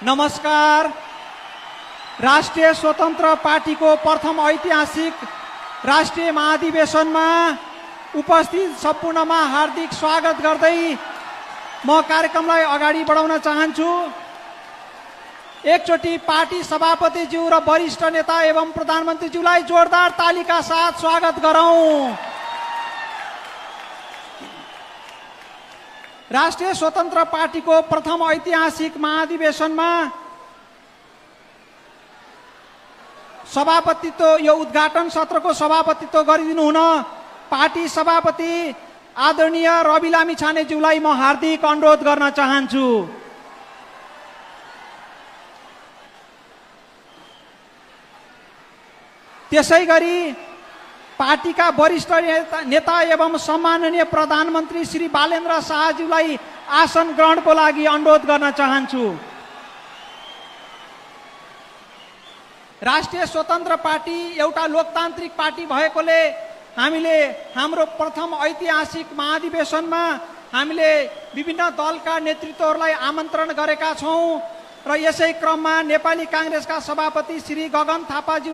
नमस्कार। राष्ट्रिय स्वतन्त्र पार्टीको प्रथम ऐतिहासिक राष्ट्रिय महाधिवेशनमा उपस्थित सम्पूर्णमा हार्दिक स्वागत गर्दै म कार्यक्रमलाई अगाडि बढाउन चाहन्छु। एकचोटि पार्टी सभापतिज्यू र वरिष्ठ नेता एवं प्रधानमन्त्रीज्यूलाई जोरदार तालीका साथ स्वागत गरौं। राष्ट्रिय स्वतन्त्र पार्टीको प्रथम ऐतिहासिक महाधिवेशनमा सभापतित्व यो उद्घाटन सत्रको सभापतित्व गरिदिनु हुन पार्टी सभापति आदरणीय रवि लामिछानेज्यूलाई म हार्दिक अनुरोध गर्न चाहन्छु। त्यसैगरी पार्टीका वरिष्ठ नेता एवं सम्माननीय प्रधानमन्त्री श्री बालेन्द्र शाहज्यूलाई आसन ग्रहणको लागि अनुरोध गर्न चाहन्छु। राष्ट्रिय स्वतन्त्र पार्टी एउटा लोकतान्त्रिक पार्टी भएकोले हामीले हाम्रो प्रथम ऐतिहासिक महाधिवेशनमा हामीले विभिन्न दलका नेतृत्वहरूलाई आमन्त्रण गरेका छौं र यसै क्रममा नेपाली कांग्रेसका सभापति श्री गगन थापाज्यू